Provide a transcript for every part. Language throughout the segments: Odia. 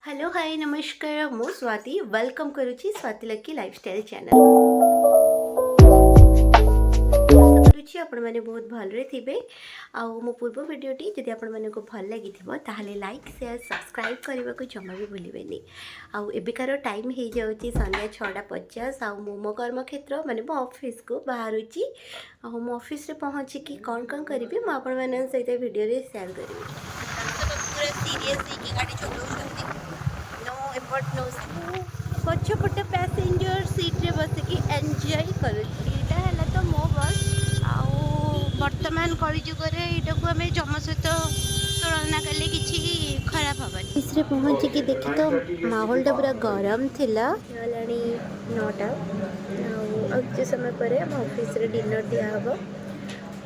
ହ୍ୟାଲୋ, ହାଇ, ନମସ୍କାର। ମୁଁ ସ୍ୱାତି welcome କରୁଛି ସ୍ୱାତି ଲକି ଲାଇଫଷ୍ଟାଇଲ୍ ଚ୍ୟାନେଲ୍। ଆଶା କରୁଛି ଆପଣମାନେ ବହୁତ ଭଲରେ ଥିବେ। ଆଉ ମୋ ପୂର୍ବ ଭିଡ଼ିଓଟି ଯଦି ଆପଣମାନଙ୍କୁ ଭଲ ଲାଗିଥିବ, ତାହେଲେ ଲାଇକ୍, ସେୟାର, ସବସ୍କ୍ରାଇବ୍ କରିବାକୁ ଜମା ବି ଭୁଲିବେନି। ଆଉ ଏବେକାର ଟାଇମ୍ ହେଇଯାଉଛି ସନ୍ଧ୍ୟା 6:50 ଆଉ ମୁଁ ମୋ କର୍ମକ୍ଷେତ୍ର, ମାନେ ମୋ ଅଫିସକୁ ବାହାରୁଛି। ଆଉ ମୋ ଅଫିସରେ ପହଞ୍ଚିକି କ'ଣ କ'ଣ କରିବି, ମୁଁ ଆପଣମାନଙ୍କ ସହିତ ଭିଡ଼ିଓରେ ସେୟାର କରିବି। ପୁରା ସିରିୟସ୍ ହେଇକି ଗାଡ଼ି ଚଲାଉଛନ୍ତି, ନୋ ଏପଟ ନୋ। ମୁଁ ପଛପଟେ ପ୍ୟାସେଞ୍ଜର ସିଟ୍ରେ ବସିକି ଏନ୍ଜୟ କରୁଛି। ଏଇଟା ହେଲା ତ ମୋ ବସ୍। ଆଉ ବର୍ତ୍ତମାନ କଳିଯୁଗରେ ଏଇଟାକୁ ଆମେ ଯମ ସହିତ ତୁଳନା କଲେ କିଛି ଖରାପ ହେବନି। ଅଫିସରେ ପହଞ୍ଚିକି ଦେଖି ତ ମାହୋଲଟା ପୁରା ଗରମ ଥିଲା। ହେଲାଣି 9ଟା ଆଉ ଆଉ କିଛି ସମୟ ପରେ ଆମ ଅଫିସରେ ଡିନର୍ ଦିଆହେବ।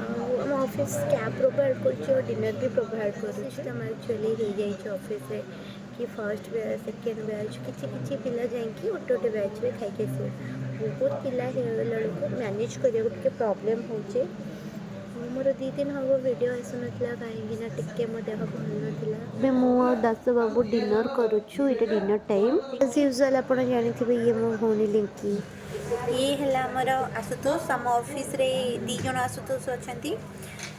ଆଉ ଆମ ଅଫିସ୍ କ୍ୟାବ୍ ପ୍ରୋଭାଇଡ଼ କରୁଛି ଆଉ ଡିନର୍ ବି ପ୍ରୋଭାଇଡ଼ କରୁଛି। ସିଷ୍ଟମ୍ ଆକ୍ଚୁଆଲି ହେଇଯାଇଛି ଅଫିସରେ କି ଫର୍ଷ୍ଟ ବ୍ୟାଚ୍, ସେକେଣ୍ଡ ବ୍ୟାଚ୍, କିଛି କିଛି ପିଲା ଯାଇକି ଗୋଟେ ଗୋଟେ ବ୍ୟାଚ୍ରେ ଖାଇକି ଆସିବେ। ବହୁତ ପିଲା ହେଇଗଲା ବେଳକୁ ମ୍ୟାନେଜ୍ କରିବାକୁ ଟିକେ ପ୍ରୋବ୍ଲେମ୍ ହେଉଛି। ଆଉ ମୋର 2 ଦିନ ହେବ ଭିଡ଼ିଓ ଆସୁନଥିଲା, କାହିଁକି ନା ଟିକେ ମୋ ଦେହ ଭଲ ନଥିଲା। ଏବେ ମୁଁ ଆଉ ଦାସ ବାବୁ ଡିନର୍ କରୁଛୁ। ଏଇଟା ଡିନର୍ ଟାଇମ୍। ଆଜ୍ ୟୁଜୁଆଲ୍ ଆପଣ ଜାଣିଥିବେ, ଇଏ ମୋ ଭଉଣୀ ଲିଙ୍କି। ଇଏ ହେଲା ଆମର ଆଶୁତୋଷ। ଆମ ଅଫିସରେ ଦୁଇ ଜଣ ଆଶୁତୋଷ ଅଛନ୍ତି।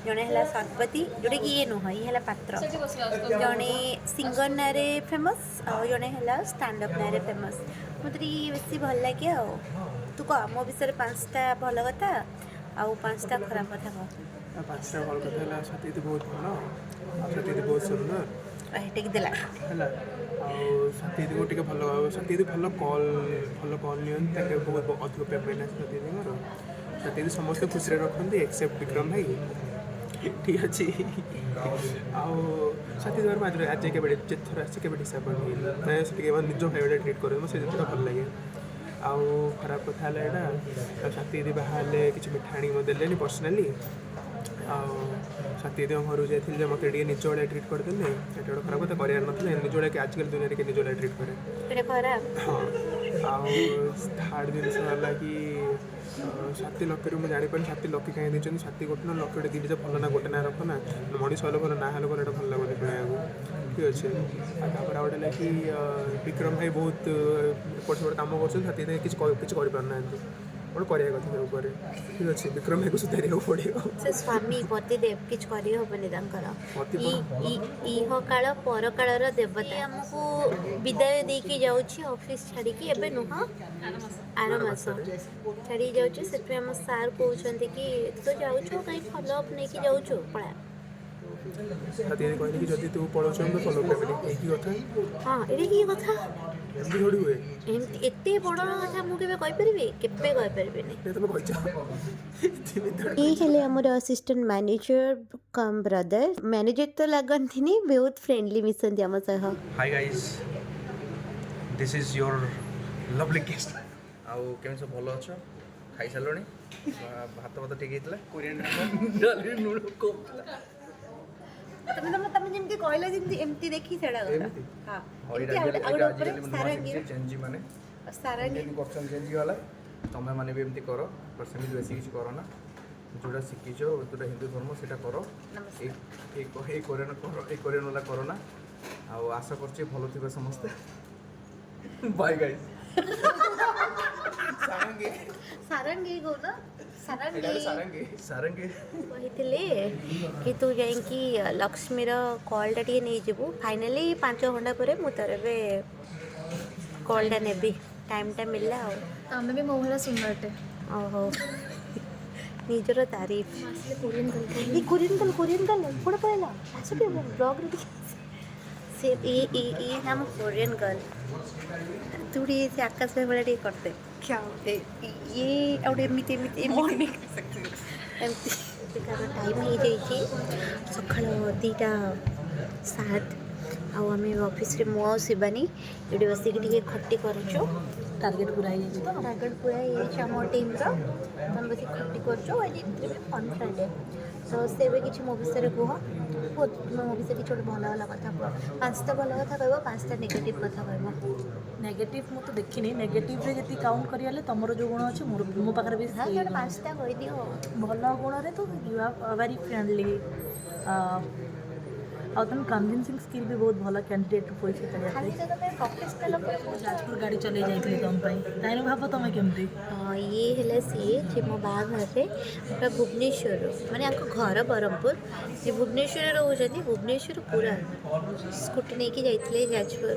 ଜଣେ ହେଲା ଶତପଥୀ, ଯେଉଁଟାକି ଇଏ ନୁହଁ, ଇଏ ହେଲା ପାତ୍ର। ଜଣେ ସିଙ୍ଗର ନାଁରେ ଫେମସ୍ ଆଉ ଜଣେ ହେଲା ଷ୍ଟାଣ୍ଡଅପ୍ ନାଁରେ ଫେମସ୍। ମୋତେ ଟିକେ ବେଶୀ ଭଲ ଲାଗେ। ଆଉ ତୁ କହ, ମୋ ବିଷୟରେ ପାଞ୍ଚଟା ଭଲ କଥା ଆଉ ପାଞ୍ଚଟା ଖରାପ କଥା କହ। ଆଉ ପାଞ୍ଚଟା ଭଲ କଥା ହେଲା, ସ୍ୱାତି ଦିଦି ବହୁତ ଭଲ ଆଉ ସ୍ୱାତି ଦିଦି ବହୁତ ସୁନ୍ଦର। ଟେକି ଦେଲା। ହେଲା, ଆଉ ସ୍ୱାତି ଦିଦିକୁ ଟିକେ ଭଲ, ସ୍ୱାତି ଦିଦି ଭଲ କଲ୍ ନିଅନ୍ତି। ତାଙ୍କେ ବହୁତ ଅଧିକ ପେମେଣ୍ଟ ଆସେ ସ୍ୱାତି ଦିଦିଙ୍କର। ସ୍ୱାତି ଦିଦି ସମସ୍ତେ ଖୁସିରେ ରଖନ୍ତି, ଏକ୍ସେପ୍ଟ ବିକ୍ରମ ଭାଇ। ଠିକ୍ ଅଛି। ଆଉ ସ୍ୱାତି ଦିଦି ଆଜି ଆଜି କେବେ ଯେତେଥର ଆସିଛି, କେବେ ଡିସଆପଏଣ୍ଟ ହେଇନି। ନାଇଁ, ସେ ଟିକେ ମାନେ ନିଜ ଭାଇ ଭଳିଆ ଟ୍ରିଟ୍ କରନ୍ତି। ମୋତେ ସେ ଜିନିଷଟା ଭଲ ଲାଗେ। ଆଉ ଖରାପ କଥା ହେଲା ଏଇଟା, ଆଉ ସ୍ୱାତି ଦିଦି ବାହାରିଲେ କିଛି ମିଠା ଆଣିକି ମୋତେ ଦେଲେନି ପର୍ସନାଲି। ଆଉ ସ୍ୱାତି ଦିଦିଙ୍କ ଘରକୁ ଯାଇଥିଲି ଯେ ମୋତେ ଟିକେ ନିଜ ଭଳିଆ ଟ୍ରିଟ୍ କରିଦେଲେ। ଏଇଟା ଗୋଟେ ଖରାପ କଥା, କରିବାର ନଥିଲା। ନିଜ ଭଳିଆ ଆଜିକାଲି ଦୁନିଆରେ କିଏ ନିଜ ଭଳିଆ ଟ୍ରିଟ୍ କରେ? ଏଇଟା ଖରାପ। ହଁ, ଆଉ ଥାର୍ଡ଼ ଜିନିଷ ହେଲା କି ସ୍ୱାତି ଲକିରୁ ମୁଁ ଜାଣିପାରିଲି ସ୍ୱାତି ଲକି କାହିଁ ଦେଇଛନ୍ତି। ସ୍ୱାତି ଗୋଟେ ନା ଲକି ଗୋଟେ, ଦୁଇଟା ଭଲ ନା, ଗୋଟେ ନାଁ ରଖ ନା। ମଣିଷ ହେଲେ ଭଲ ନା ହେଲେ ଭଲ, ଏଇଟା ଭଲ ଲାଗୁନି ଶୁଣିବାକୁ। ଠିକ୍ ଅଛି। ଆଉ ତାପରେ ଆଉ ଗୋଟେ ହେଲା କି ବିକ୍ରମ ଭାଇ ବହୁତ ଏପଟ ସେପଟ କାମ କରୁଛନ୍ତି। ସ୍ୱାତି ଭାଇ କିଛି କରିପାରୁନାହାନ୍ତି। ଗୋଟେ କରିବା କଥା ସେ ଉପରେ। ଠିକ୍ ଅଛି, ବିକ୍ରମ ଭାଇକୁ ସୁଧାରିବାକୁ ପଡ଼ିବ। ସେ ସ୍ୱାମୀ ପତିଦେବ, କିଛି କରିହେବନି ତାଙ୍କର। ପତି ଇହକାଳ ପରକାଳର ଦେବତା। ଆମକୁ ବିଦାୟ ଦେଇକି ଯାଉଛି ଅଫିସ୍ ଛାଡ଼ିକି। ଏବେ ନୁହଁ, ଆର ମାସ ଛାଡ଼ିକି ଯାଉଛି। ସେଥିପାଇଁ ଆମ ସାର୍ କହୁଛନ୍ତି କି ତୁ ତ ଯାଉଛୁ, କାହିଁ ଫଲୋ ଅପ୍ ନେଇକି ଯାଉଛୁ, ପଳା। ସ୍ୱାତି ଦିଦି କହିଲେ କି ଯଦି ତୁ ପଳଉଛୁ, ମୁଁ ଫଲୋ କରିବିନି। ଏଇ କି କଥା? ହଁ, ଏଇଟା କି କଥା? ଏମିତି ଥୋଡ଼ି ହୁଏ? ଏମିତି ଏତେ ବଡ଼ କଥା ମୁଁ କେବେ କହିପାରିବି? କେବେ କହିପାରିବିନି। ଏ ତମେ କହିଛ। ଇଏ ହେଲେ ଆମର ଆସିଷ୍ଟାଣ୍ଟ ମ୍ୟାନେଜର କମ୍ ବ୍ରଦର। ମ୍ୟାନେଜର ତ ଲାଗନ୍ତିନି, ବହୁତ ଫ୍ରେଣ୍ଡଲି ମିଶନ୍ତି ଆମ ସହ। Hi guys, this is your lovely guest. ଆଉ କେମିତି ସବୁ ଭଲ ଅଛ? ଖାଇସାରିଲଣି? ଭାତ ଭାତ ଠିକ୍ ହେଇଥିଲା? ଡାଲି ଲୁଣ କମ୍ ଥିଲା। ତମେ ତମେ ତମେ ଯେମିତି କହିଲ, ଯେମିତି ଏମିତି ଦେଖି ସେଇଟା କର। ଏମିତି? ହଁ। ହଁ, ଏମିତି ଏଇଟା ଆଉ ଗୋଟେ ଆଜିକାଲି ଆଉ ଗୋଟେ ଉପରେ ଆଜିକାଲି ମୁଁ ନୂଆ ସାରଙ୍ଗୀ। ଶିଖିଛି, ଜେନଜି ମାନେ ସାରଙ୍ଗୀ। ଏମିତି କରୁଛନ୍ତି ଜେନଜି ବାଲା। ତମେ ମାନେ ବି ଏମିତି କର, ବଟ୍ ସେମିତି ବେଶୀ କିଛି କର ନା। ଯେଉଁଟା ଶିଖିଛ, ଯେଉଁଟା ହିନ୍ଦୁ ଧର୍ମ, ସେଇଟା କର। ନମସ୍କାର। ଏଇ କୋରିଆନ କର, ଏଇ କୋରିଆନ ବାଲା କର ନା। ଆଉ ଆଶା କରୁଛି ଭଲ ଥିବେ ସମସ୍ତେ। ବାଇ ଗାଇସ୍। ସାରଙ୍ଗୀ। ସାରଙ୍ଗୀ କହୁନ, ସାରଙ୍ଗୀ। ଏଇଟା ଗୋଟେ ସାରଙ୍ଗୀ। ସାରଙ୍ଗୀ। କହିଥିଲେ କି ତୁ ଯାଇକି ଲକ୍ଷ୍ମୀର କଲ୍ଟା ଟିକେ ନେଇଯିବୁ। ଫାଇନାଲି 5 ଘଣ୍ଟା ପରେ ମୁଁ ତାର ଏବେ କଲ୍ଟା ନେବି, ଟାଇମ୍ଟା ମିଳିଲା ଆଉ। ତମେ ବି ମୋ ଭଳିଆ ସୁନ୍ଦରଟେ। ଓହୋ, ନିଜର ତାରିଫ। ଆସିଲେ କୋରିଆନ କଲ୍। ଏଇ କୋରିଆନ କଲ୍, କୋରିଆନ କଲ୍ କୁଆଡ଼େ ପଳେଇଲା? ଆସ ଟିକେ ବ୍ଲଗ୍ରେ ଟିକେ। ସେ ଇଏ ଇଏ ଇଏ ଆମ କୋରିଆନ ଗର୍ଲ। ତୁ ଟିକେ ସେ ଆକାଶ ଭାଇ ଭଳିଆ ଟିକେ କରିଦେ। ଇଏ ଆଉ ଗୋଟେ ଏମିତି ଏମିତି ଏମିତି ଏମିତି। ଏବେକାର ଟାଇମ୍ ହେଇଯାଇଛି ସକାଳ 2ଟା 7 ଆଉ ଆମେ ଅଫିସରେ ମୁଁ ଆଉ ଶିବାନୀ ଏଠି ବସିକି ଟିକେ ଖଟି କରୁଛୁ। ଟାର୍ଗେଟ୍ ପୁରା ହେଇଯାଇଛି ତ? ଟାର୍ଗେଟ୍ ପୁରା ହେଇଯାଇଛି ଆମ ଟିମ୍ର। ତ ଆମେ ବସିକି ଖଟି କରୁଛୁ। ଆଜି ଏମିତିରେ ବି ଫନ୍ ଫ୍ରାଇଡ଼େ। ତ ସେ ଏବେ କିଛି ମୋ ବିଷୟରେ କୁହ। କୁହ, ତୁମେ ମୋ ବିଷୟରେ କିଛି ଗୋଟେ ଭଲ ଭଲ କଥା କୁହ। ପାଞ୍ଚଟା ଭଲ କଥା କହିବ, ପାଞ୍ଚଟା ନେଗେଟିଭ୍ କଥା କହିବ। ନେଗେଟିଭ୍ ମୁଁ ତ ଦେଖିନି। ନେଗେଟିଭ୍ରେ ଯେତିକି କାଉଣ୍ଟ କରିଗଲେ, ତମର ଯେଉଁ ଗୁଣ ଅଛି, ମୋର ମୋ ପାଖରେ ବି ହଁ ସେଇ ଗୋଟେ ଗୁଣ। ପାଞ୍ଚଟା କହିଦିଅ। ଭଲ ଗୁଣରେ ତ you are very friendly. ଆଉ ତମେ କନଭିନ୍ସିଂ ସ୍କିଲ୍ ବି ବହୁତ ଭଲ କ୍ୟାଣ୍ଡିଡେଟ୍ ପଇସା କାଢ଼ିବା ଖାଲି ପାଇଁ। ତ ତମେ ପ୍ରଫେସନାଲ ଉପରେ କହୁଛ। ଯାଜପୁର ଗାଡ଼ି ଚଲେଇ ଯାଇଥିଲି ତମ ପାଇଁ, ତାହିଁରୁ ଭାବ ତମେ କେମିତି। ହଁ, ଇଏ ହେଲା ସିଏ ଯେ ମୋ ବାହାଘରରେ ପୁରା ଭୁବନେଶ୍ୱରରୁ, ମାନେ ଆଙ୍କ ଘର ବ୍ରହ୍ମପୁର, ସେ ଭୁବନେଶ୍ୱରରେ ରହୁଛନ୍ତି, ଭୁବନେଶ୍ୱର ପୁରା ସ୍କୁଟି ନେଇକି ଯାଇଥିଲେ ଯାଜପୁର।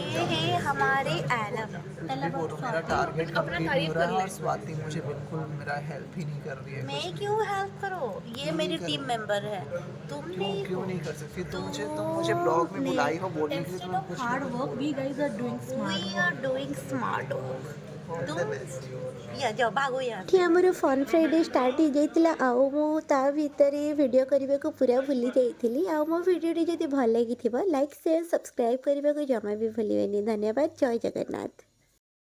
ये है हमारे आलम। मेरा टारगेट कंप्लीट नहीं हो रहा है और स्वाति मुझे बिल्कुल मेरा हेल्प ही नहीं कर रही है। मैं क्यों हेल्प करो? ये मेरी टीम मेंबर है, तुम क्यों? नहीं क्यों हो। नहीं कर सकती? तुम मुझे ब्लॉग में बुलाई हो बोलने के लिए, तुम्हें कुछ hard work, we guys are doing smart. We are doing smart work. All the तुम बेस्ट। या जाओ, भागो यहाँ। ଏଠି ଆମର ଫନ୍ ଫ୍ରାଇଡ଼େ ଷ୍ଟାର୍ଟ ହେଇଯାଇଥିଲା ଆଉ ମୁଁ ତା ଭିତରେ ଭିଡ଼ିଓ କରିବାକୁ ପୁରା ଭୁଲି ଯାଇଥିଲି। ଆଉ ମୋ ଭିଡ଼ିଓଟି ଯଦି ଭଲ ଲାଗିଥିବ, ଲାଇକ୍, ସେୟାର, ସବସ୍କ୍ରାଇବ୍ କରିବାକୁ ଜମା ବି ଭୁଲିବେନି। ଧନ୍ୟବାଦ, ଜୟ ଜଗନ୍ନାଥ।